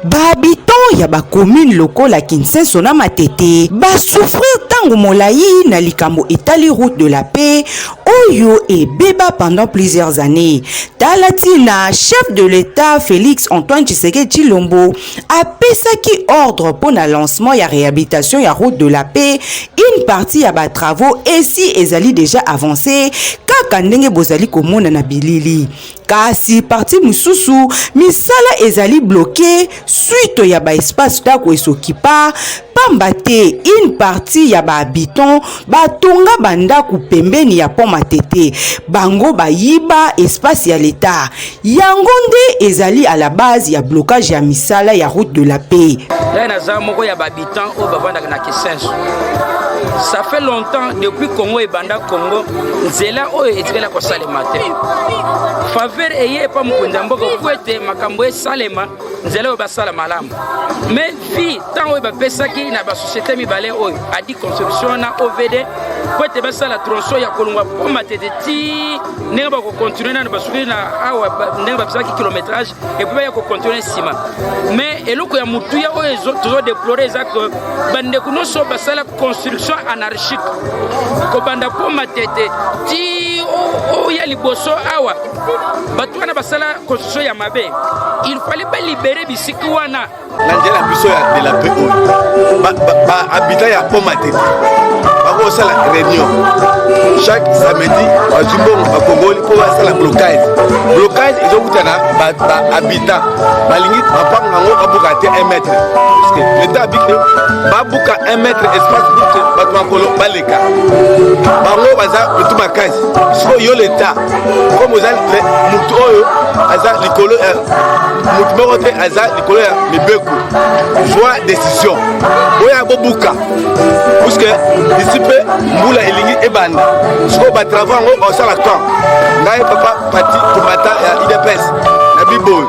Ba habitants ya ba communes lokola Kinsenso na Matete ba souffrir tango molayi na likambo etali route de la paix oyo ebeba pendant plusieurs années. Tala tina chef de l'Etat Felix Antoine Tshisekedi Tshilombo apesaki ordre mpo na lancement ya réhabilitation ya route de la paix. Une partie ya ba travaux esi ezali déjà avancé kaka ndenge bozali komona na bilili, kasi partie mosusu misala ezali bloqué suite ya baespace ndako esokipa, pamba te une partie ya bahabitants batonga bandako pembeni ya pont Matete. Bango bayiba espace ya leta. Yango nde ezali à la base ya blocage ya misala ya route de la paix. Ngai naza moko ya bahabitant oyo bavandaka na Kisenso. Ça fait longtemps, depuis Congo ebanda, Congo, nzela oyo etikala kosalema te. Faveur eye epa mokonzi ya mboka po ete makambo esalema, nzela oyo basala malamu. Mais vi ntango oyo bapesaki na basociété mibale oyo, Adi Construction na OVD, po ete basala tronçon ya kolongwa po Matete ti ndenge bakocontinue nano, basuki na awa ndenge bapesaki kilométrage et puis baya kocontinue nsima. Mais eloko ya motuya oyo tozodéplore eza ke bandeko nyonso basala construction anarchique kobanda po Matete ti oya liboso awa, bato wana basala construction ya mabe. Il fallait balibérer bisika wana. Na nzela biso ya de la paix oyo, bahabitant ya pont Matete bakosala réunion chaque samedi, bazwi mbongo, bakongoli mpo basala blocage. Blocage ezokuta na bahabitant balingi mapango yango babuka te 1 mètre, puisque leta abiki babuka 1 mètre espace pour que bato makolo baleka. Bango baza mitu makasi. Sikoyo yo leta, comme oza mutu oyo aza likolo ya mutu moko te, aza likolo ya mibeko, zwa décision oyo bobuka, puisque d'ici mpe mbula elingi ebanda. Sikoyo batravaux yango osala camp. Ngai papa Pati Tomata ya UDPS na biboyo.